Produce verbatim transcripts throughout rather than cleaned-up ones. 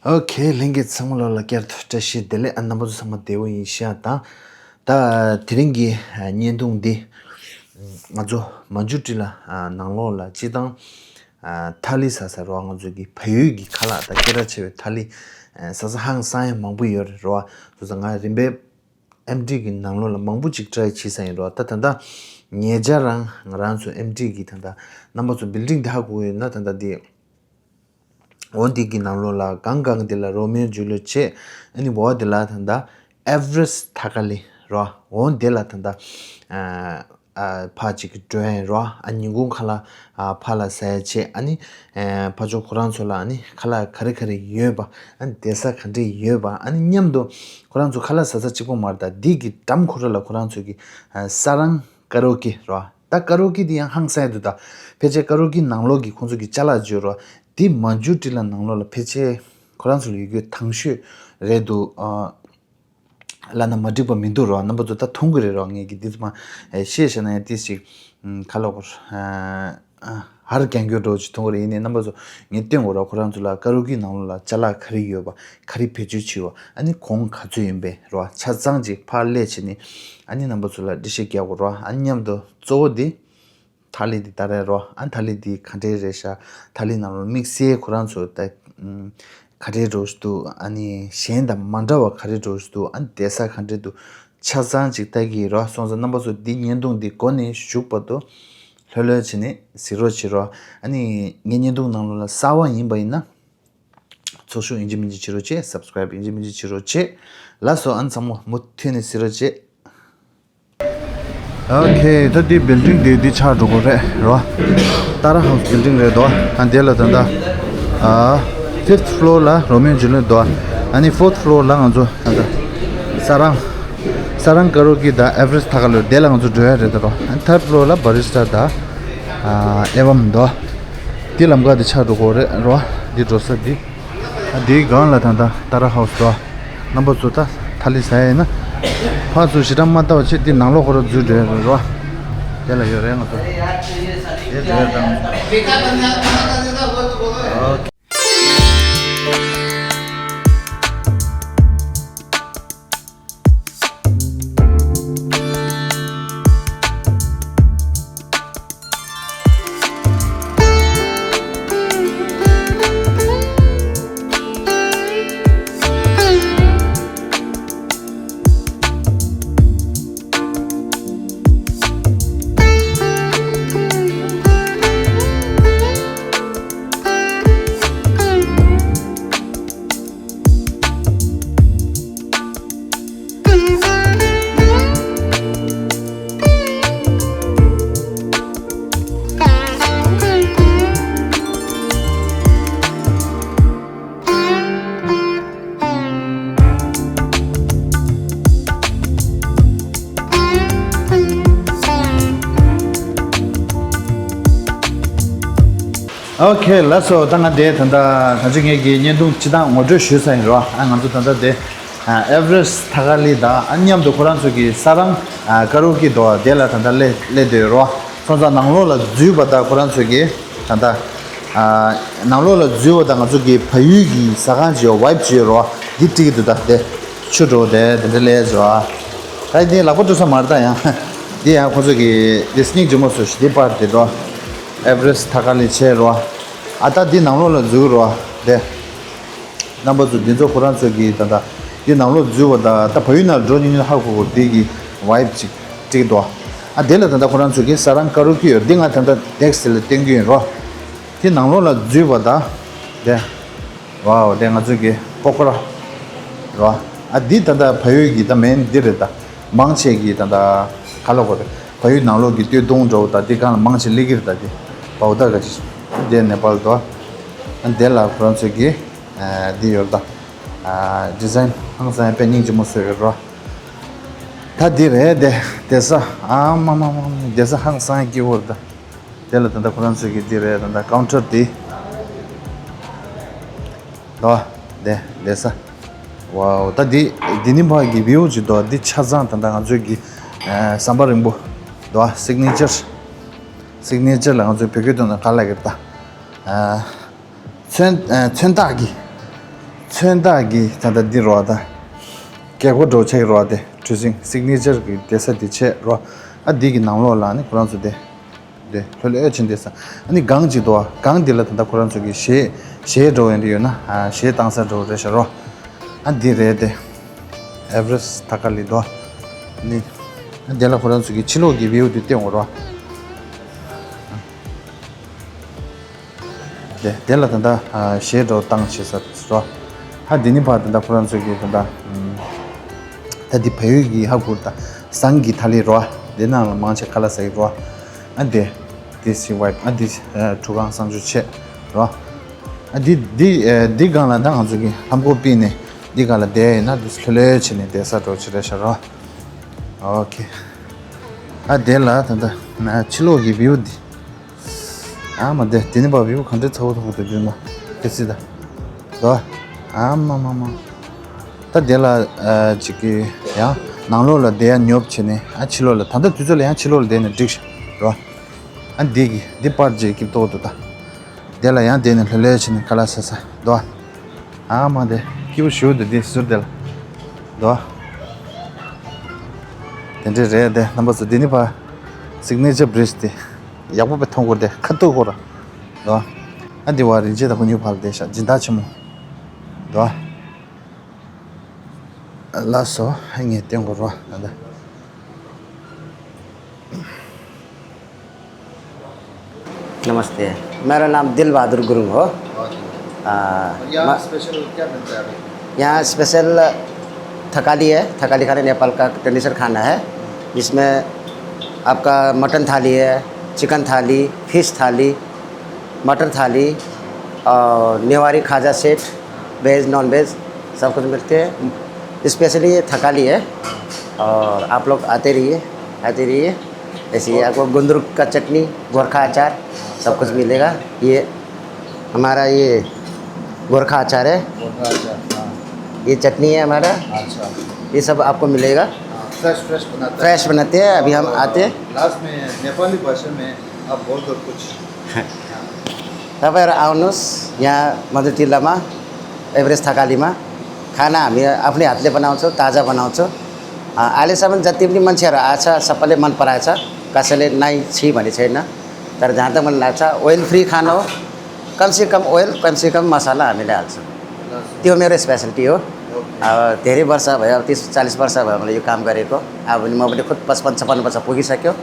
ཨོ་ཁེ། ལྷན་རྒྱས་ཚང་མ་ལོ་ལ་བསྐྱར་དུ་བཀྲ་ཤིས་བདེ་ལེགས། ཨ་རྣམ་པ་ཚོ་ཚང་མ་བདེ་པོ་ཡིན་ཤག་དང་། ད་དེ་རིང་གི་བརྙན་ཐུང་འདི་ང་ཚོ་མན་ཇུ་ཊི་ལ་ནང་ལོགས་ལ་སྤྱི་བཏང་ཐ་ལི་ཟ་ས་རོ། ང་ཚོ་གི་བལ་ཡུལ་གྱི་ཁ་ལག་དང་སྐད་གྲགས་ཆེ་བའི་ཐ་ལི་ཟ་ས་ཧང་སང་ཡ་མང་པོ་ཡོད་རེད་རོ། སོ་སོ་ང་རིམ་པས་ཨེམ་ཌི་གི་ནང་ལོགས་ལ་མང་པོ་ཅིག་ཊ་རའི་བྱས་ས་ཡིན་རོ། ད་ད་ལྟ་ཉེ་ཆར་རང་ང་རང་ཚོ་ཨེམ་ཌི་གི་ད་ལྟ་རྣམ་པ་ཚོ་བིལ་ཌིང་འདི་ཧ་གོ་ཡོད་ན། ད་ལྟ་འདི་འོ་འདི་གི་ནང་ལོགས་ལ་གང་གང་འདི་ལ་རོ་མེའོ་ཇུ་ལི་ཡེཊ་བྱས། ཨ་ནི་འོ་འདི་ལ་ད་ལྟ་ཨེ་ཝ་རེ་སི་ཐ་ཀ་ལི་རོ། འོ་འདི་ལ་ད་ལྟ་ཨ་ཨ་ཕ་ཅིག་འགྲོ་ཡིན་རོ། ཨ་ཉིན་གུང་ཁ་ལག་ཨ་ཕ་ལ་ཟ་ཡ་བྱས། ཨ་ནི་ཨ་ཕ་ཇོ་ཁོ་རང་ཚོ་ལ་ཨ་ནི་ཁ་ལག་ག་རེ་ག་རེ་ཡོད་པ། ཨ་ནི་བསྡད་ས་ག་འདྲས་ཡོད་པ། ཨ་ནི་མཉམ་དུ་ཁོ་རང་ཚོ་ཁ་ལག་ཟ་ས་གཅིག་པོ་མ་རེད། ད་འདི་གི་འགྲམ་ཁོ་ར་ལ་ཁོ་རང་ཚོ་གི་ཨ་ས་རང་ཀ་རོ་ཀེ་རོ། ད་ཀ་རོ་ཀེ་འདི་ཡང་ཧང་སང་ཡ་འདུག་ད་ཕལ་ཆེར་ཀ་རོ་ཀེ་ནང་ལོགས་ཀྱི་ཁོང་ཚོ་གི་ཅ་ལག་བརྗོད་རོ། འདི་མན་ཇུ་ཊི་ལ་ནང་ལོགས་ལ་ཕལ་ཆེར་ཁོ་རང་ཚོ་ལ་ཡོད་རྒྱུ་དང་ཤོས་རེད་འདུག་ཨ་ལབ་ན་མ་འགྲིག་པ་མི་འདུག་རོ། རྣམ་པ་ཚོ་ད་མཐོང་གི་རེད་རོ། ངས་ཀྱི་འདི་ཚོ་མ་ཨེ་བཤད་བཤད་ན་ཡང་ཏིས་ཅིག་ཨམ་ཁ་ལོ་གོ་ཨ་ཧར་རྒྱང་སྐྱོད་འགྲོ་ཅིག་མཐོང་གི་རེད། ཡིན་ནའི་རྣམ་པ་ཚོ་ངས་སྟོན་གོ་རོ། ཁོ་རང་ཚོ་ལ་ཀ་རོ་ཀེ་ནང་ལོགས་ལ་ཅ་ལག་ག་རེ་ཡོད་པ། ག་རེ་བེད་སྤྱོད་བྱེད་པ། ཨ་ནི་གོང་ག་ཚོད་ཡིན་པས་རོ། ཆ་ཚང་ཅིག་ཕར་སླེབས་བྱས་ནས་ཨ་ནི་རྣམ་པ་ཚོ་ལ་འགྲེལ་བཤད་རྒྱག་གོ་རོ། ཨ་ནི་མཉམ་དུ་གཙོ་བོ་འདི་ཐ་ལི་འདི་ལྟ་རེད་རོ། ཨ་ཐ་ལི་འདི་ག་འདྲས་རེད་ཤག་ཐ་ལི་ནང་ལོགས་དམིགས་བསལ་ཁོ་རང་ཚོ་ད་ཨམ་ག་འདྲས་འགྲོ་བཞིན་འདུག་ཨ་ནི་གཞན་དང་མ་འདྲ་བ་ག་རེ་འགྲོ་བཞིན་འདུག་ཨ་ནི་བསྡད་ས་ག་འདྲས་འདུག་ཆ་ཚང་ཅིག་ལྟ་གི་རོ། སོང་ཙང་རྣམ་པ་ཚོ་འདི་བརྙན་ཐུང་འདི་འགོ་ནས་མཇུག་བར་དུ་ལྷོད་ལྷོད་བྱས་ནས་གཟིགས་རོགས་བྱེད་རོ། ཨ་ནི་ངའི་བརྙན་ཐུང་ནང་ལོགས་ལ་གསར་པ་ཡིན་པ་ཡིན་ན་ཚོགས་ཞུགས་ཡིན་གཅིག་མིན་གཅིག་བྱེད་རོགས་བྱེད། སབ་སི་ཀ་རའིབ་ཡིན་གཅིག་མིན་གཅིག་བྱེད་རོགས་བྱེད། ལགས་སོ། ཨ་ནི་ཚང་མ་མུ་མཐུད་ནས་གཟིགས་རོགས་བྱེད། ཨོ་ཁེ། ད་འདི་བིལ་ཌིང་འདི་འདི་ཆགས་འགྲོ་གི་རེད་རོ། ཏཱ་ར་ཧའུ་སི་བིལ་ཌིང་རེད་དོ། ཨ་འདི་ལ་ད་ལྟ་ཨ་ཕིབ་ཐི་ཕི་ལོར་ལ་རོ་མེའོ་ཇུ་ལི་ཡེཊ་དོ། ཨ་ནི་ཕོར་ཐི་ཕི་ལོར་ལ་ང་ཚོ་ད་ལྟ་ས་རང་ས་རང་ཀ་རོ་ཀེ་དང་ཨེ་ཝ་རེ་སི་ཐ་ཀ་ལི་འདི་ལ་ང་ཚོ་འགྲོ་ཡ་རེད་དོ། ཨ་ནི་ཐར་ཌི་ཕི་ལོར་ལ་བ་རི་སི་ཊ་དང་ཨ་ཨེ་ཝམ་དོ། འདི་ལམ་ཁ་འདི་ཆགས་འགྲོ་གི་རེད་རོ། འདི་འགྲོ་ས་འདི། ཨ་འདིའི་སྒང་ལ་ད་ལྟ་ཏཱ་ར་ཧའུ་སི་འདུག་རྣམ་པ་ཚོ་ད་ཐ་ལི་ཟ་ཡ་ཡིན་ན་ཕར་ཚུར་ཞེ་དྲག་མ་ལྟ་བ་བྱེད། འདི་ནང་ལོགས་ཁོ་ར་འཛུལ་འགྲོ་ཡ་རེད་རོ། དེ་ལ་ཡོད་རེད་ང་ཚོ། དེ་འགྲོ་ཡ་དང་། ཨོ་ཁེ། ལགས་སོ། ད་ང་དེ་ད་ལྟ་ད་ཅི་ངེད་ཀྱི་བརྙན་ཐུང་སྤྱི་བཏང་ངོ་སྤྲོད་ཞུས་ཚར་ཡིན་རོ། ཨ་ང་ཚོ་ད་ལྟ་དེ་ཨ་ཨེ་ཝ་རེ་སི་ཐ་ཀ་ལི་དང་ཨ་མཉམ་དུ་ཁོ་རང་ཚོ་གི་ས་རང་ཨ་ཀ་རོ་ཀེ་དོ་དེ་ལ་ད་ལྟ་སླེབས་སླེབས་བསྡད་ཡོད་རོ། སོང་ཙང་ནང་ལོགས་ལ་འཛུལ་བ་དང་ཁོ་རང་ཚོ་གི་ད་ལྟ་ཨ་ནང་ལོགས་ལ་འཛུལ་བ་དང་ང་ཚོ་གི་བལ་ཡུལ་གྱི་ཟ་ཁང་ཅིག་ཡོད། ཝའིབ་ཅིག་ཡོད་རོ། འདི་སྤྲད་ཀྱི་འདུག་ད་དེ་ཆུ་འགྲོ་དེ་དེ་འདྲ་ལས་ཟོ། ཨ་ད་འདི་ལག་པ་འགྲོ་ས་མ་རེད། ད་ཡང་འདི་ཡང་ཁོ་ཚོ་གི་དེ་སྙིང་རྗེ་མོ་བཟོས་ཤིག་འདི་པར་དེ་འགྲོ། ཨེ་ཝ་རེ་སི་ཐ་ཀ་ལི་བྱས་རོ། ཨ་ད་འདི་ནང་ལོགས་ལ་འཛུལ་རོ། དེ་རྣམ་པ་ཚོ་འདི་ཚོ་ཁོ་རང་ཚོ་གི་ད་ལྟ་འདི་ནང་ལོགས་འཛུལ་བ་ད་ད་བལ་ཡུལ་ནང་འགྲོ་མྱོང་མྱོང་ཧ་གོ་གོ། འདི་གི་ཝའིབ་ཅིག་སྤྲད་འདུག་ཨ་དེ་ལ་ད་ལྟ་ཁོ་རང་ཚོ་གི་ས་རང་ཀ་རོ་ཀེ་ཡོད། འདི་ང་ད་ལྟ་ནེག་སི་ཊི་ལ་སྟོན་གྱི་ཡིན་རོ། དེ་ནང་ལོགས་ལ་འཛུལ་བ་ད་དེ། ཝའོ། དེ་ང་ཚོ་གི་པོ་ཀོ་ར་རོ། ཨ་འདི་ད་ལྟ་བལ་ཡུལ་གྱི་ད་མེན་འདི་རེད། ད་མང་ཆེ་གི་ད་ལྟ་ག་ལ་གོ་རེད། བལ་ཡུལ་ནང་ལོགས་ཀྱི་སྟོད་ཐུང་འདྲ་བོ་ད་འདི་སྒང་ལ་མང་ཆེ་སླེབས་ཀྱི་རེད། ད་འདི་བའུ་ད་ག་ཅི་འདི་ནེ་པཱལ་དོ། ཨ་འདི་ལ་ཁོ་རང་ཚོ་གི་ཨ་འདི་ཡོད་རེད། ད་ཨ་ཌི་ཛའིན་ཧང་སང་ཡ་དཔེ་སྙིང་རྗེ་མོ་བཟོས་ཡོད་རོ། ད་འདི་རེད། དེ་བསྡད་ས་ཨ་མ་མ་མ་མ་བསྡད་ས་ཧང་སང་ཡ་སྐྱིད་པོ་རེད། ད། དེ་ལ་ད་ལྟ་ཁོ་རང་ཚོས་ཀྱི་འདི་རེད། ད་ལྟ་ཀའུན་ཊར་འདི་དོ། དེ་བསྡད་ས། ཝའོ། ད་འདི་འདི་ནི་ཕ་གི་བིའུ་ཅིག་དོ། འདི་ཆ་ཚང་ད་ལྟ་ང་ཚོས་ཀྱི་ཨ་ཟམ་པ་རིང་པོ་དོ། སིག་ནེ་ཅར། སིག་ནེ་ཅར་ལ་ང་ཚོས་བོད་སྐད་ཐོག་ནས་ག་ལབ་ཀྱི་རེད། ད་ཨ་མཚོན་ཨ་མཚོན་རྟགས་ཀྱི་ མཚོན་རྟགས་ཀྱི་ད་ལྟ་འདི་རོ་ད། རྒྱལ་པོ་འགྲོ་ཆེག་རོ་དེ་གྲུ་གཟིངས་སིག་ནི་ཅར་གྱི་བསྡད་ས་དེ་བྱས་རོ། ཨ་འདི་གི་ནང་ལོགས་ལ་ནི་ཁོ་རང་ཚོ་དེ། དེ་ལྷོད་ལྷོད་ཕྱིན་བསྡད་ས། ཨ་ནི་སྒང་ཅིག་འདུག་ཨ། སྒང་འདི་ལ་ད་ལྟ་ཁོ་རང་ཚོ་གི་གཞས་གཞས་འགྲོ་ཡོང་དེ་ཡོད་ན་ཨ་གཞས་བཏང་ས་འགྲོ་རེད་ཤག་རོ། ཨ་འདི་རེད་དེ། ཨེ་བྷ་རེ་སི་ཐ་ཀ་ལི་འདུག་ཨ། ནི། ཨ་འདི་ལ་ཁོ་རང་ཚོ་གི་ཕྱི་ལོགས་ཀྱི་བིའུ་དེ་སྟོན་དགོས་རོ། དེ་དེ་ལ་ད་ལྟ་ཨ་གཞས་འགྲོ་བཏང་བྱེད་ས་རོ། ཧ་དེ་ནི་ཕར་ད་ལྟ་ཁོ་རང་ཚོ་གི་ད་ལྟ་ད་འདི་བལ་ཡུལ་གྱི་ཧ་གུར་དང་ཟངས་ཀྱི་ཐ་ལི་རོ། དེ་ནང་ལ་མང་ཆེ་ཁ་ལག་ཟ་ཡི་རོ། ཨ་དེ་དེ་སི་ཝའི་ཨ་དེ་ཨ་ཁྲུ་ཁང་གསང་སྤྱོད་ཆེ་རོ། ཨ་དེ་དེ་ཨ་དེ་སྒང་ལ་ད་ང་ཚོ་གི་ལྷམ་གོག་ཕུད་ནས་དེ་སྒང་ལ་བསྡད་ཡིན་ན་དེ་ལྷོད་ལྷོད་བྱས་ནས་བསྡད་ས་འགྲོ་ཆེ་རེད་ཤག་རོ། ཨོ་ཁེ། ཨ་དེ་ལ་ད་ལྟ་ཕྱི་ལོགས་ཀྱི་བིའུ་འདི། ཨ་མ་དེ་དེ་ནི་བ་བིའུ་ག་འདྲ་ཚ་བོ་ཚ་བོ་དེ་བྱུང་ན་དེ་སྲིད་ད། དོ། ཨ་མ་མ་མ། ད་དེ་ལ་ཨ་ཅིག་གི་ཡང་ནང་ལོགས་ལ་བསྡད་ཡ་ཉོབ་བྱས་ནས་ཨ་ཕྱི་ལོགས་ལ་ད་ལྟ་དུས་ཚོད་ལ་ཡང་ཕྱི་ལོགས་ལ་བསྡད་ནས་འགྲིག་ཤག་རོ། ཨ་འདི་གི་འདི་པར་ཅིག་སྐྱིབས་ཏོག་ཏུ་ད། དེ་ལ་ཡང་བསྡད་ནས་ལྷོད་ལྷོད་བྱས་ནས་ཁ་ལག་ཟ་ས་དོ། ཨ་མ་དེ་སྐྱིད་པོ་ཞུ་འདུག་དེ་ཟུར་དེ་ལ་དོ། དེ་འདྲས་རེད་དེ་རྣམ་པ་ཚོ། དེ་ནི་ཕ་སིག་ནི་ཅར་བི་རི་ཇི་དེ་ཡག་པོ་དཔེ་མཐོང་གོ་དེ་ཁ་ཐུག་གོ་ར་དོ། ཨ་འདི་བ་རིན་ཆེན་དང་ཁོ་གཉིས་ཕར་ལ་བསྡད་ཤག་སྦྱིན་བདག་ཆེན་མོ་དོ། ལགས་སོ། ངས་བསྟན་དགོས་རོ་ད་ལྟ། नमस्ते, मेरा नाम दिल बहादुर गुरुङ हो। आ, और यहाँ म- स्पेशल क्या मिलता है अभी? यहाँ स्पेशल थकाली है। थकाली खाना नेपाल का ट्रेडिशनल खाना है, जिसमें आपका मटन थाली है, चिकन थाली, फिश थाली, मटर थाली और नेवारी खाजा सेट, वेज नॉन वेज सब कुछ मिलते हैं। स्पेशली ये थकाली है और आप लोग आते रहिए, आते रहिए। ऐसे ही आपको गुंदरुक का चटनी, गोरखा अचार, सब कुछ मिलेगा। ये हमारा ये गोरखा अचार है, गोरखा अचार, हाँ। ये चटनी है हमारा, अच्छा। ये सब आपको मिलेगा। हाँ, फ्रेश फ्रेश बनाते हैं। फ्रेश बनाते हैं। अभी हम और आते हैं। लास्ट में नेपाली भाषा में आप बोल दो कुछ। तपाईँहरू आउनुहोस् यहाँ मधुटिल्लामा एभरेस्ट थकालीमा। खाना हामी आफ्नै हातले बनाउँछौँ, ताजा बनाउँछौँ। अ, अहिलेसम्म जति पनि मान्छेहरू आएछ, सबैले मन पराएछ, कसैले नाई छि भने छैन। तर जहाँ तक मलाई लाग्छ, ओइल फ्री खाना हो, कमसेकम ओइल, कमसेकम मसाला हामीले हाल्छौँ। त्यो मेरो स्पेसलिटी हो। अब धेरै वर्ष भयो, अब तिस चालिस वर्ष भयो मैले यो काम गरेको। अब म पनि खुद पचपन्न छपन्न वर्ष पुगिसक्यो।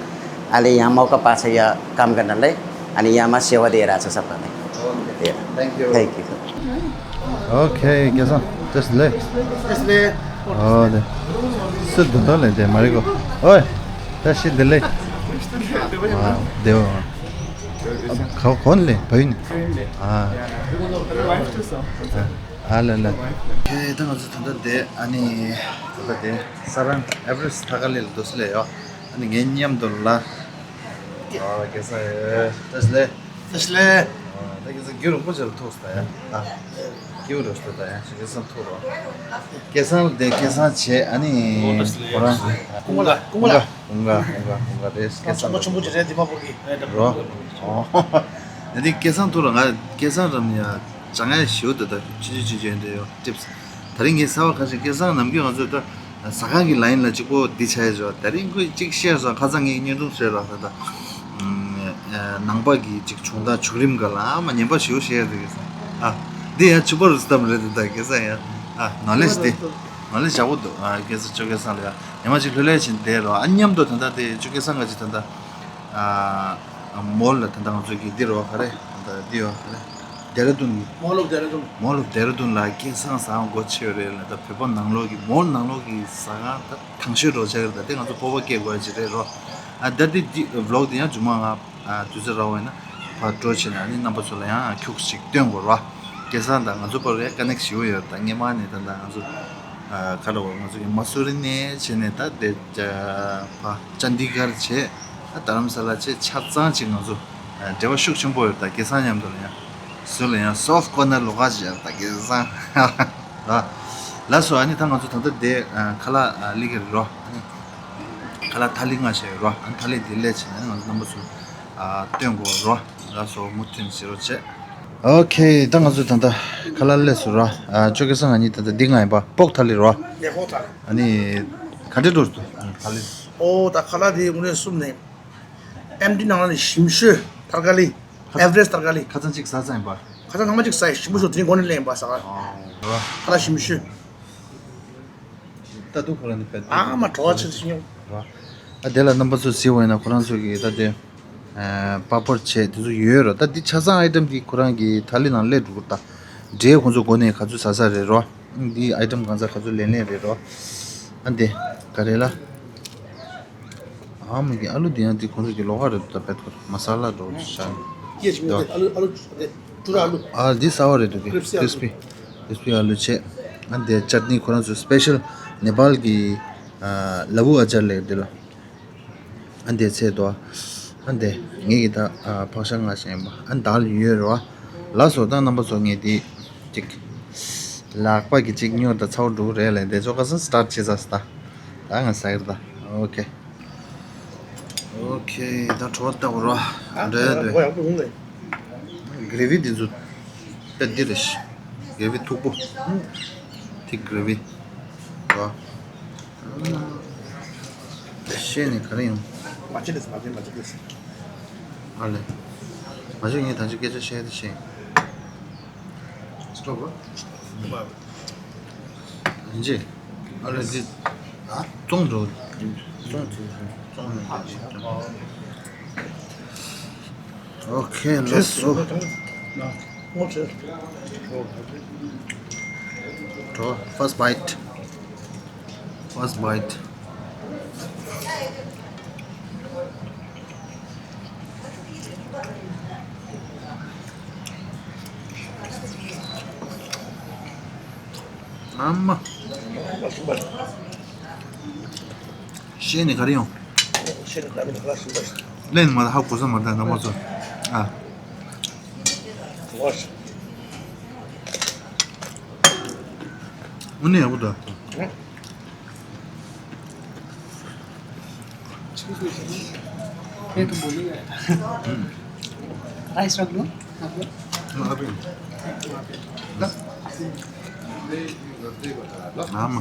अहिले यहाँ मौका पाएको छ यहाँ काम गर्नलाई, अनि यहाँमा सेवा दिइरहेको छ सबैलाई। Thank you. Thank you. Okay, के छ? त्यसले? त्यसले? हो दे। सुध त ले दे, मरेको। ओए, त्यसले दिले। देव। खौ कोनले? बहिनी। आ। आ ल ल। ए, त ང་ཚོ་ད་ལྟ་དེ་ཨ་ནི་ད་ལྟ་དེ་ས་རང་ཨེ་བ་རེ་སི་ཐ་ཀ་ལི་ལ་འདུག་སེ་ལས་ཡོད། ཨ་ནི་ངའི་མཉམ་དུ་ལ། ཨ་ཀེ་སང་ཨེ་ཏེས་ལེ། ཏེས་ལེ། ཨ་ད་ཀེ་སང་རྒྱུ་རིང་པོ་ཅིག་ལ་ཐུག་སོང་ད་ཡ། ཨ་རྒྱུ་རིང་སོང་ད་ཡ། ཅིག་ཀེ་སང་ཐུག་རོགས། ཀེ་སང་ལ་དེ་ཀེ་སང་བྱས་ཨ་ནི་ཁོ་རང་ཀུང་ག་ཀུང་ག་ཀུང་ག་ཀུང་ག་ཀུང་ག་རེད། ཀེ་སང་ཆུང་པོ་ཆུང་པོ་ཅིག་རེད། དི་མ་པུར་གི་རོ། ཨོ་ད་དེ་ཀེ་སང་ཐུག་རོགས། ང་ཀེ་སང་རམ་ཡ་ཅང་ཡ་ཞུ་ད་ད་ཆུ་ཆུ་ཆུ་ཆུ་ཡན་དེ་ཡོད་ཊིབ་སི། ད་རིང་ངས་གསར་པ་ཁ་ཤས་སྐལ་བཟང་ནམ་རྒྱུན་ང་ཚོས་ད་ཟ་ཁང་གི་ལ་ཡིན་ལ་གཅིག་པོ་འདི་བྱས་ཡོད། ད་རིང་ཁོས་གཅིག་བཤད་སོང་། ཁ་སང་ངས་བརྙན་ཐུང་བཟོས་ལ་ད་ད་ནང་པ་གི་གཅིག་བྱུང་ད་བྱུང་རིམ་ག་ལ་ཨ་མ་ཉན་པ་ཞེ་པོ་བཤད་ཡོད་དེ་གི་ས། ཨ་འདི་ཡང་ཕྱུ་པ་རུ་སྟམ་རེད་དེ་ད་གེ་ས་ཡ། ཨ་ནོ་ལེ་ཇི་དེ་ནོ་ལེ་ཇི་ཡག་པོ་འདུག་ཨ་གེ་ས་ཅོ་གེ་སང་ལ་ཡ་ཉི་མ་གཅིག་ལྷོད་ལྷོད་བྱས་བསྡད་རོགས། ཨ་མཉམ་དུ་ད་ད་དེ་ཅོ་གེ་སང་ག་ཅིག་ད་ད་ཨ་མོལ་ལ་ད་ད་ང་ཚོ་གི་འདི་རོགས་ག་རེ་ད་འདི་ཡོད་ག་རེ། ལྡེ་ར་ལྡུན། Mall of Dehradun. Mall of Dehradun ལ་སྐལ་བཟང་ཟ་ཁང་སྒོ་ཕྱེ་ཡོད་རེད་ལ། ད་བོད་པ་ནང་ལོགས་ཀྱི་མོལ་ནང་ལོགས་ཀྱི་ཟ་ཁང་ད་དང་ཤོས་འགྲོ་ཆགས་རེད། ད་དེ་ང་ཚོ་སྤོབས་པ་སྐྱེ་དགོས་ཡ་ཅིག་རེད་རོ། ཨ་ད་དེ་འདི་བི་ལོག་དེ་ཡང་མཇུག་མ་ང་ཨ་དུས་ཚོད་རག་པ་ཡིན་ན་ཕར་འགྲོ་བྱས་ནས་ཨ་ནི་རྣམ་པ་ཚོ་ལ་ཡང་ཁྱུག་ཅིག་སྟོན་དགོས་རོ། སྐལ་བཟང་དང་ང་ཚོ་བར་ཡང་ཀ་ནེག་ཞེ་པོ་ཡོད། ད་སྔས་མ་ནས་ད་ད་ང་ཚོ་ཨ་ག་ལ་བ་ང་ཚོ་གི་མ་སུ་རི་ནས་བྱས་ནས་ད་དེ་ཕར་ཅན་དི་གར་བྱས། ཨ་དྷ་རམ་ས་ལ་བྱས་ཆ་ཚང་ཅིག་ང་ཚོ་འབྲེལ་བ་ཤུགས་ཆེན་པོ་ཡོད། ད་སྐལ་བཟང་མཉམ་དུ་ལ་ཡང་ཟུར་ལ་ཡང་སོཕ་ཊི་ཀོར་ནར་ལོག་ག་ཅིག་ཡང་ད་སྐལ་བཟང་ལ་ལ་སོ། ཨ་ནི་ད་ང་ཚོ་ད་ལྟ་དེ་ཁ་ལག་ལི་གེ་རེད་རོ། ཨ་ནི་ཁ་ལག་ཐ་ལི་ལྔ་བྱས་ཡོད་རོ། ཨ་ནི་ཐ་ལི་དེ་ལས་བྱས་ནས་ང་ཚོ་རྣམ་པ་ཚོ་སྟོན་དགོས་རོ། ལ་སོ་མུ་མཐུད་བྱེད་རོགས་བྱས། ཨོ་ཁེ། ད་ང་ཚོ་ད་ལྟ་ཁ་ལག་སླེབས་སོང་ར། ཨ་ཅོ་ཁེ་སང་ང་གཉིས་ད་ལྟ་འདི་ང་ཡིན་པ་པོག་ཐ་ལི་ར། ཡ་པོག་ཐ་ལི། ཨ་ནི་ག་འདྲས་འགྲོ་སོང་ཐ་ལི། ཨོ་ད་ཁ་ལག་དེ་དངོས་གནས་གསུམ་ནས། ཨེམ་ཌི་ནང་ལ་ནི་ཞིམ་ཤོས་ཐར་ཀ་ལི། ཨེ་ཝ་རེ་སི་ཊི་ཐར་ཀ་ལི། ཁ་སང་གཅིག་ཟ་ས་ཡིན་པ། ཁ་སང་ཐེངས་མ་གཅིག་ཟ་ཡི། ཞིམ་པོ་ཤོག་དེ་རིང་འགོ་ནས་ལེན་ཡིན་པ་ཟ་ག་ཨོ་ར། ཁ་ལག་ཞིམ་ཤོས། ད་དུང་ཁོ་རང་ནི་བལ་ཨ་མ་བྲོ་བ་ཆེ་ཆེ་ཉོ། ར། ཨ་དེ་ལ་རྣམ་པ་ཚོ་གཟིགས་པ་ཡིན་ན་ཁོ་རང་ཚོ་གི་ད་དེ་ཨ་པ་པར་བྱས་དེ་ཚོ་ཡོད་ར། ད་འདི་ཆ་ཚང་ཨའི་ཊེམ་འདི་ཁོ་རང་གི་ཐ་ལི་ནང་སླེབས་འགྲོ་གི་རེད། ད་འབྲས་ཁོ་ཚོ་འགོ་ནས་ག་ཚོད་ཟ་ས་རེད་ར། འདི་ཨའི་ཊེམ་གང་ཟག་ག་ཚོད་ལེན་ལེན་རེད་ར། ཨ་འདི་ག་རེ་ལ། ཨ་མ་གི་ཨ་ལུ་དེ་ཡང་དེ་ཁོང་ཚོ་གི་ལོགས་ཀ་རེད་འདུག་ད་པད་ཁོ་མ་ས་ལ་འགྲོ་ཤག་ཡེ་ཞིག་མི་འདུག་ཨ་ལུ་ཨ་ལུ་དེ་ཀྲུ་ར་ཨ་ལུ། ཨ་འདི་ཟ་བ་རེད་འདུག་གི་ཀྲིབ་སི་ཨ་ལུ། ཀྲིབ་སི་པི། ཀྲིབ་སི་པི་ཨ་ལུ་བྱས། ཨ་འདི་ཅཊ་ནི་ཁོ་རང་ཚོ་སི་པེ་ཤལ་ནེ་པཱལ་གི་ཨ་ལ་བུ་ཨ་ཅར་ལབ་འདི་ལ། ཨ་འདི་ཚད་དོ། ཨ་འདི་ངེད་ཀྱི་ད་ཨ་ཕག་ཤ་ང་ཞེན་པ་ཨ་དཱལ་ཡོད་རེད་བ། ལགས་སོ། ད་རྣམ་པ་ཚོ་ངས་འདི་ཅིག་ལག་པ་གི་ཅིག་སྨྱོ་ད་ཚ་བོ་འགྲོ་གི་རེད་ལབ་འདི་ཚོ་ཁ་སང་སི་ཊར་ཊི་བྱེད་ཚར་སོང་ད། ད་ང་ཟ་གི་རེད་ད། ཨོ་ཁེ། ཨོ་ཁེ། ད་བྲོ་བ་ལྟ་བུ་རོ། ཨ་འདྲ་འདྲ། གོ་ཡག་པོ་ཡོང་ལེ། གྷི་རེ་བི་འདི་ཚོ་དཔེ་འདི་རེད་ཤག་གྷི་རེ་བི་མཐུག་པོ། ཐིག་གྷི་རེ་བི་རོ། ཤེས་ནས་ག་རེ་ཡོང་། མ་བྱེད་ལེ་མ་བྱེད་མ་བྱེད་ལེ། ཨ་ལེ། མ་བྱེད་ངས་ད་ཅི་སྐད་ཆ་བཤད་དེ་བཤད། སྟོབས་རོ། ཡིན་གྱི། ཨ་ལེ་འདི། ཨ། བཙོང་འགྲོ། བཙོང་དེ་བཙོང་ནས་ཨོ་ཁེ། ལེས་སོ། འགྲོ། First bite. First bite. ཨ་མ། ཤེས་ནས་ག་རེ་ཡོང་། ཤེས་ནས་ག་རེ་ཡོང་། ལེན་མ་ཧ་གོ་ས་མ་ད་ང་མ་ཚོ། ཨ། དངོས་གནས་ཡག་པོ་འདུག Raise रख लो। हाँ।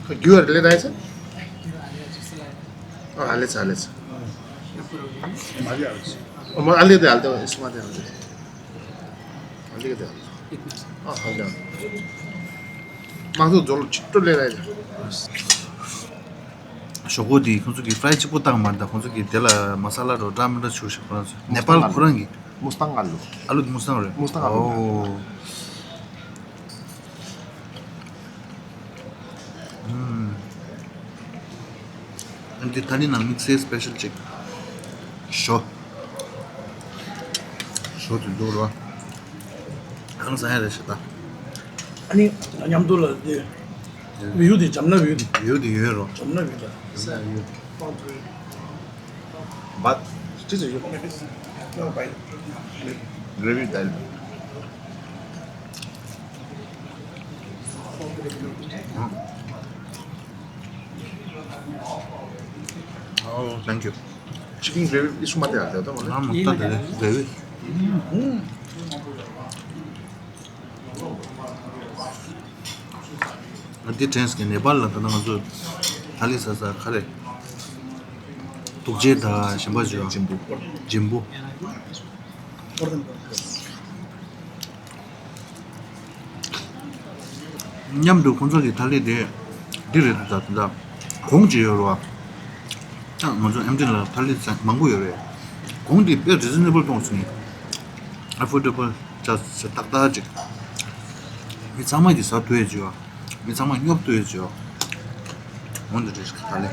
རྒྱུ་བར་ལེ་ནའི་སེ། ཨ་ལེ་ཚ་ལེ་ཚ། ཨ་ལེ་དེ་ཨ་ལེ་དེ་ཨ་ལེ་དེ་ཨ་ལེ་དེ། ཨ་ལེ་དེ་ཨ་ལེ། ཨ་ཧ་ལེ། མང་ཚོགས་རྫོགས་ལོ་ཆིག་སྤྲོ་ལེ་ནའི་སེ། ཞོག་ཁོག་དེ་ཁོང་ཚོ་གི་ཕ་རའི་གཅིག་པོ་བཏང་མ་རེད་ད། ཁོང་ཚོ་གི་དེ་ལ་མ་ས་ལ་འགྲོ་འདྲ་མི་འདྲ་བྱུག་ཤག་ཁོ་རང་ཚོ་ནེ་པཱལ་ཁོ་རང་གི། མུ་སི་ཐང་ཨ་ལུ། ཨ་ལུ་དེ་མུ་སི་ཐང་རེད། མུ་སི་ཐང་ཨ་ལུ། ཨོ། ཨུམ། ཨ་འདི་ཐ་ནི་ནང་དམིགས་བསལ་སི་པེ་ཤལ་ཅིག་ཞོ། ཞོ་དེ་འདུག་རོ། ཁང་ས་ཡ་རེད་ཤག་ད། ཨ་ནི་མཉམ་དུ་ལ་དེ། བིའུ་དེ་འཇམ་ན་བིའུ་དེ། བིའུ་དེ་ཡོད་རོ། འཇམ་ན་བིའུ་དེ། འཇམ་ན་བིའུ་དེ། But still you gravy style. Oh, thank you. Chicken gravy is much better. हाँ, मुत्ता दे दे, gravy. ང་འདི་དྲན་སོང་། ནེ་པཱལ་ལ་ད་ལྟ་ང་ཚོ་ཐ་ལི་ཟ་ས་ག་རེ། ཐུག་རྗེ་དང་གཞན་པ་ཅིག་ཡོད། འཇིམ་པོ། འཇིམ་པོ། མཉམ་དུ་ཁོང་ཚོ་གི་ཐ་ལི་དེ་འདི་རེད་འདུག་ད་ད་གོང་ཅིག་ཡོད་རེད་བ། ད་ང་ཚོ་ཨེམ་ཌི་ལ་ཐ་ལི་ཟ་མང་པོ་ཡོད་རེད། གོང་དེ་དཔེ་རི་ཛི་ནེ་བལ་གཏོང་སོང་། ཨ་ཕོར་ཌེ་བལ་ཅིག་ཏག་ཏག་ཅིག་མི་ཚང་མ་གིས་ཟ་ཐུབ་ཡས་ཅིག་ཡོད། མི་ཚང་མ་སྙོབ་ཐུབ་ཡས་ཅིག་ཡོད། འོ་འདི་འདྲ་ཞིག་ད་ལེ།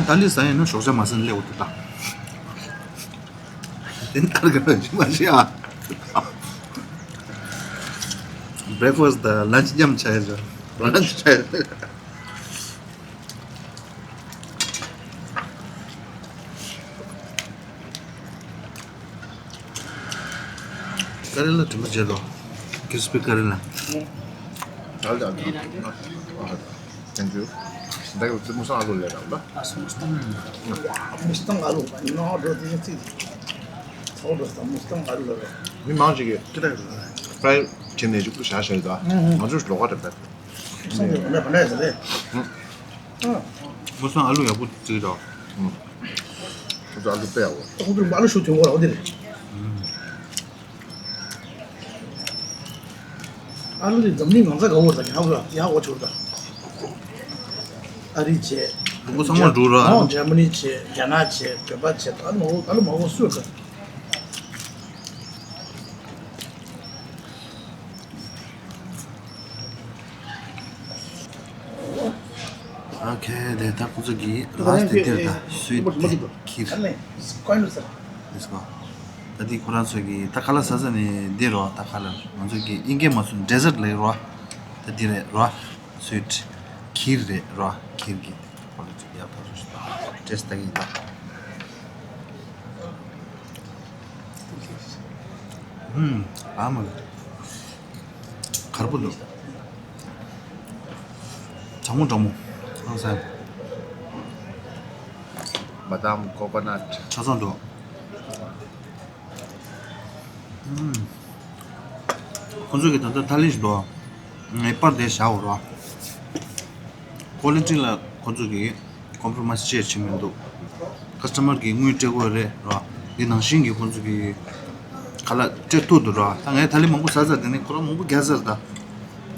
ད་ལེ་ཟ་ཡས་ན་ཞོགས་ཇ་མ་ཟ་ན་སླེབས་འོ་འདི་ད། དེ་ནས་ཨར་ག་ར་ཅིག་མ་ཤི་ཨ། བྷི་རེག་ཕ་སི་དང་ལན་ཆི་མཉམ་བྱ་ཡས་ཅིག་ཡོད། ལན་ཆི་བྱ་ཡས་ཅིག་ཡོད། ཀ་རེ་ལ་དྲི་མ་བརྗེད་དོ། ཀིར་སྤི་ཀ་རེ་ལ། Thank you. That was the musang alu le ramba. Mustang alu, no, do the thing. All the Mustang alu. Mi mang ji ge. Fry chen ne ju ku sha sha da. Ma ju lo ga de. Mustang alu ya ku ti da. Ku alu pe ya. Ku alu shu ti wo la de. ཨ་ལུ་དེ་འཛམ་གླིང་གང་ས་ག་བོར་དང་ཡག་པོ་ཡག་པོ་བྱུར་དང་། ཨ་རི་བྱས། ཁོ་ཚང་མ་འགྲོ་ར། ཨོ་འཇར་མ་ནི་བྱས། རྒྱ་ནག་བྱས། བོད་པ་བྱས། ཨ་ལུ་མ་བོ་ཨ་ལུ་མ་བོ་སུ་དང་། ཨོ་ཁེ། དེ་ད་ཁོ་ཚོ་གི་ལ་སི་ཊི་དེ་དེར་ད་སུའི་ཊི་ཁིར། Let's go. ད་འདི་ཁོ་རང་ཚོ་གི་ད་ཁ་ལག་ཟ་ས་ནི་འདི་རོ། ད་ཁ་ལག་ང་ཚོ་གི་ཨིན་སྐད་མ་སུ་ཌེ་ཛར་ཊི་ལབ་རོ། ད་འདི་རེད་རོ། སུའི་ཊི་ཁིར་རེད་རོ། ཁིར་གི་ཁོ་ལ་ཅིག་ཡག་པོ་རེད། ཊེ་སི་ཊི་ད་གི་ད། ཧུམ། ཨ་མ། གར་པོ་འདུག་གྲང་མོ་གྲང་མོ། ཨང་སང་། Badam coconut. ཆ་ཚང་འདུག་ཨུམ། ཁོང་ཚོ་གི་ད་ལྟ་ཐ་ལི་ཞིག་འདུག་ངའི་པར་དེ་བཞག་འོ་ར། ཀོ་ལི་ཊི་ལ་ཁོང་ཚོ་གི་ཀོམ་པྲོ་མའི་སི་ཅི་ཡང་བྱེད་མི་འདུག་ཀ་སི་ཊ་མར་གི་དངུལ་སྤྲད་དགོས་རེད་ར། འདི་ནང་བཞིན་གྱི་ཁོང་ཚོ་གི་ཁ་ལག་སྤྲད་ཐུབ་འདུག་ར། ད་ངས་ཐ་ལི་མང་པོ་ཟ་ཟ་དེ་ནི་ཁོ་རང་མང་པོ་རྒྱག་ཟེར། ད་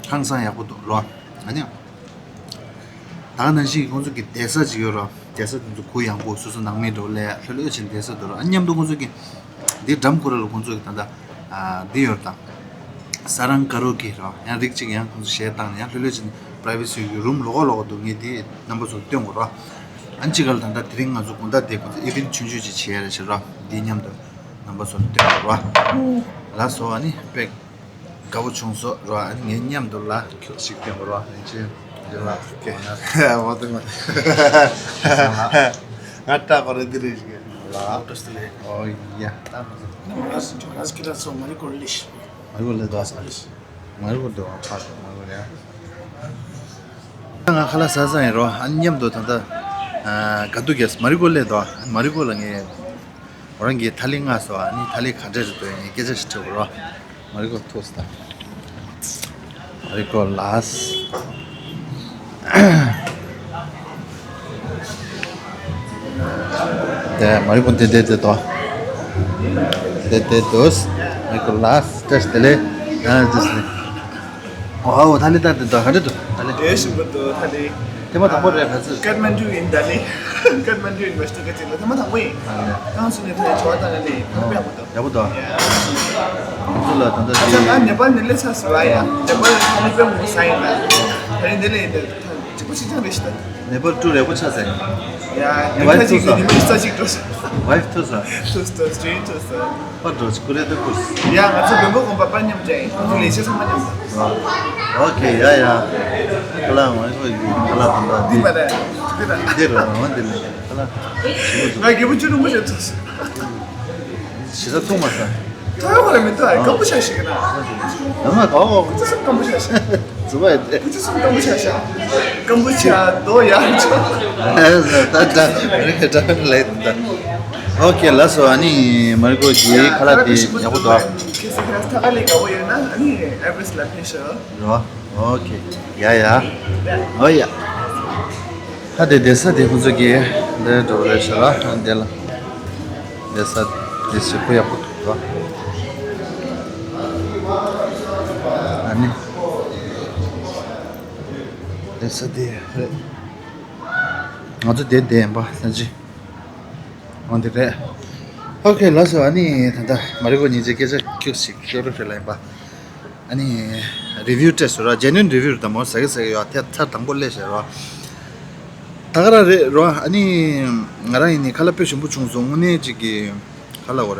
ཧང་སང་ཡག་པོ་འདུག་ར། ཨ་ནི། ད་ག་ནང་བཞིན་ཁོང་ཚོ་གི་བསྡད་ས་ཅིག་ཡོད་ར། བསྡད་ས་དེ་ཚོ་གུ་ཡངས་པོ། སོ་སོ་ནང་མི་འགྲོ་ལས་ལྷོད་ལྷོད་བྱས་བསྡད་ས་འདུག་ར། ཨ་མཉམ་དུ་ཁོང་ཚོ་གི་འདི་འགྲམ་ཁོ་ར་ལ་ཁོང་ཚོ་གི་ད་ལྟ་ཨ་འདི་ཡོད་དང་། ས་རང་ཀ་རོ་ཀེ་ར། ཡང་རིགས་གཅིག་ཡང་ཁོང་ཚོ་གཞས་བཏང་ནས་ཡང་ལྷོད་ལྷོད་བྱས་པ་རའི་ཝེ་སི་ཡོད་རུམ་ལོགས་ལོགས་འདུག་ངས་འདི་རྣམ་པ་ཚོར་སྟོན་དགོས་ར། ཨ་ནི་གཅིག་ག་ལ་ད་ལྟ་དེ་རིང་ང་ཚོ་དགོང་དག་དེ་ཁོང་ཚོ་ཨི་ཝེན་ཊི་ཆུང་ཆུང་ཅིག་བྱེད་ཡ་རེད་ཤག་ར། འདི་མཉམ་དུ་རྣམ་པ་ཚོར་སྟོན་དགོས་ར། ལགས་སོ། ཨ་ནི་པེག་དགའ་པོ་བྱུང་སོང་རོ། ཨ་ནི་ངའི་མཉམ་དུ་ལ་ཁྱུག་ཞིག་སྟོན་པ་རོ། ཨ་ནི་ཅི་འདི་ལ་ཁེ་མ་དུ་མ། ང་ལྟ་གོ་རེ་འདི་རེ་ཞིག་ལ་ཨབ་ཏོ་སྟི་ལེ། ཨོ་ཡ། ད་མ་ཟེར། ང་ར་སི་ང་ར་སི་ཀི་ར་སོ་མ་རི་ཀོ་ལི་ཤི། མ་རི་ཀོ་ལེ་དོ་ས་ལི་ཤི། མ་རི་ཀོ་དོ་ཕ་དོ་མ་རི་ཀོ་ལེ། ང་ཁ་ལག་ཟ་ས་ཡིན་རོ། ཨ་ནི་མཉམ་དུ་ད་ལྟ་ཨ་ག་དུ་གེ་མ་རི་ཀོ་ལེ་དོ། ཨ་ནི་མ་རི་ཀོ་ལ་ངས། ཁོ་རང་གིས་ཐ་ལི་མངགས་སོང་། ཨ་ནི་ཐ་ལི་ག་འདྲ་རེད་འདུག་ངས་སྐད་ཆ་ཞིག་དྲིས་དགོས་རོ། མ་རི་ཀོ་ཐུག་སོང་། མ་རི་ཀོ་ལགས། དེ་མ་རི་ཀོ་དེ་དེ་དེ་དོ། དེ་དེ་དོ། མ་རི་ཀོ་ལགས། བཀྲ་ཤིས་བདེ་ལེགས། ཨ་ཇི་སི། ཨོ་ཨོ། ཐ་ལི་ད་དེ་ད་ག་འདྲ་འདུག་ཐ་ལི། དེ་ཞིམ་པོ་འདུག་ཐ་ལི། ཐེངས་མ་དང་པོ་རེད་ག་ཚོད། ཀཏ་མན་ཌུ་ཡིན་ད་ལི། ཀཏ་མན་ཌུ་ཡིན་མ་ཤི་ཏོ་ག་ཅིག་ལ་ཐེངས་མ་དང་པོ་ཡིན། ཨ་ནི། ཏང་སུ་ནས་ཐ་ལི་ཆོ་བ་ད་ལི་ལི་ཐ་ལི་པེ་ཡག་པོ་འདུག་ཡག་པོ་འདུག་ཁོང་ཚོ་ལ་ད་ལྟ་ཨ་ཅག་ང་ནེ་པཱལ་ནས་སླེབས་ཚར་སོང་ཡ། ནེ་པཱལ་ལ་ཐ་ལི་དཔེ་མང་པོ་ཟ་ཡིན་ལ། ད་རིང་འདི་ལ་ཡིན་ད་ད་གཅིག་པ་གཅིག་རྐྱང་རེད་ཤི་ད། ནེ་པཱལ་ཊུར་ཡག་པོ་ཆགས་ཟེར། ཡ་ནེ་པཱལ་ཐུག་ས། ཉི་མ་གཅིག་ད་གཅིག་འགྲོ་ས། ཝའིཕ་ཐུག་ས། ཐུག་ས་ཐུག་ས་ཇེན་ཐུག་ས། པར་འགྲོ་ཅིག་ཀུ་རེ་ད་ཀུ་སི། ཡ་ང་ཚོ་བོན་པོ་དགོན་པ་པར་མཉམ་འདྲ་ཡིན། ཁོང་ཚོ་ལས་བྱེད་ཚང་མ་མཉམ་ད། ཨོ་ཁེ། ཡ་ཡ། ཁ་ལག་ང་ཚོ་ཡི་ཁ་ལག་དང་འདྲ་འདི་མ་རེད། འདི་རེད། འདི་རེད་འོ་འདི་ལས་ཁ་ལག་ཞིམ་པོ་འདུག་ང་རྒྱལ་པོ་བཅུ་དྲུག་མོ་ཞིག་ཐུག་སོང་། ཞེ་དྲག་ཐུག་མ་སོང་། ཐོ་ཡོ་ཁོ་ར་མི་ཐོ་ཨ་སྐམ་པོ་ཤ་ཞིག་ན། ཡང་ན་ག་འོ། ཁུ་ཚུར་སྐམ་པོ་ཤ་ཤ། ཛུ་བ་ཡི་དེ། ཁུ་ཚུར་སྐམ་པོ་ཤ་ཤ། སྐམ་པོ་ཤ་དོ་ཡ་ཆོ། ད་ད་རེ་ད་ལེ་ད། ཨོ་ཁེ་ལགས་སོ། ཨ་ནི་མ་རི་ཀོ་གི་ཁ་ལག་དེ་ཡག་པོ་འདུག་ཁེ་སི་ཁ་ཐ་ཀ་ལི་དགའ་བོ་ཡོད་ན་ཨ་ནི་ཨེ་བྷི་རེ་སི་ལ་ཕེབས་ཤོག་རོ། ཨོ་ཁེ། ཡ་ཡ། ཨོ་ཡ། ཧ་དེ་བསྡད་ས་དེ་ཁོ་ཚོ་གི་འདིར་འགྲོ་རེད་ཤག་ར། འདི་ལ་བསྡད་ས་དེ་ཞེ་པོ་ཡག་པོ་འདུག་ར། ཨ་ནི་བསྡད་ས་དེ་རེད། ང་ཚོ་དེ་བསྡད་ཡིན་པ་ས་ཅི། འོ་འདི་རེད། ཨོ་ཁེ་ལགས་སོ། ཨ་ནི་ད་ལྟ་མ་རི་ཀོ་ཉིན་བྱེད་སྐད་ཆ་ཁྱུག་ཞིག་ཤོད་རོགས་བྱེད་ལ་ཡིན་པ། ཨ་ནི་རི་བིའུ་སྤྲད་སོང་ར། ཇེ་ནུན་རི་བིའུ་རེད། ད་མོ་ཟ་གི་ཟ་གི་ཡོད། ཐེ་ཚར་དང་པོ་སླེབས་ཤག་ར། ད་ག་རང་རེད་ར། ཨ་ནི་ང་རང་ཡིན་ནི་ཁ་ལག་དཔེ་ཞིམ་པོ་བྱུང་སོང་། དངོས་གནས་ཅིག་གི་ཁ་ལག་བར་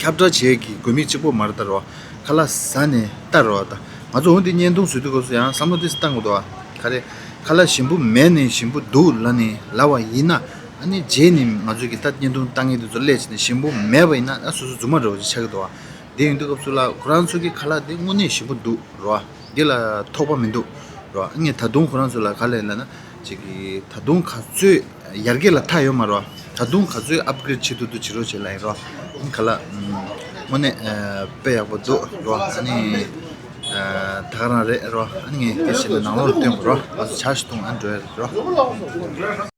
ཁྱབ་བསྒྲགས་བྱེད་ཀྱི་དགོས་དམིགས་གཅིག་པོ་མ་རེད་ད་ར། ཁ་ལག་ཟ་ནས་ལྟ་ར་བ་ད། ང་ཚོ་འོ་འདི་བརྙན་ཐུང་བཟོ་དུས་སྐབས་སུ་ཡང་བསམ་བློ་དེ་བཏང་དགོས་འདུག་བ། ག་རེ། ཁ་ལག་ཞིམ་པོ་མེད་ནས་ཞིམ་པོ་འདུག་ལབ་ནས་ལབ་པ་ཡིན་ན། ཨ་ནི་རྗེས་ནས་ང་ཚོ་གི་ད་བརྙན་ཐུང་བཏང་མཁན་དེ་ཚོ་སླེབས་བྱས་ནས་ཞིམ་པོ་མེད་པ་ཡིན་ན་ཨ་སོ་སོ་རྫུན་མ་འདྲ་བོ་ཅིག་ཆགས་ཀྱི་འདུག་བ། དེ་ཡིན་དུས་སྐབས་སུ་ལ་ཁོ་རང་ཚོ་གི་ཁ་ལག་དེ་དངོས་གནས་ཞིམ་པོ་འདུག་རོ། འདི་ལ་ཐོགས་པ་མི་འདུག་རོ། ངས་ད་དུང་ཁོ་རང་ཚོ་ལ་ག་ལས་ལབ་ན་ཅིག་གི་ད་དུང་ག་ཚོད་ཡར་རྒྱས་ལ་མཐའ་ཡོད་མ་རོ། ད་དུང་ག་ཚོད་ཨབ་གྲེད་བྱེད་ཐུབ་ཐུབ་བྱེད་རོགས་བྱེད་ལ་ཡིན་རོ། ཁ་ལག་དངོས་གནས་དཔེ་ཡག་པོ་འདུག་རོ། ཨ་ནི་ད་ག་རང་རེད་རོ། ཨ་ནི་ངས་དེ་བྱས་ནས་ནང་ལོགས་ལ་སྟོན་དགོས་རོ། ཨ་ཚོ་ཇ་ཞིག་འཐུང་ཨ་འགྲོ་ཡ་རེད་རོ།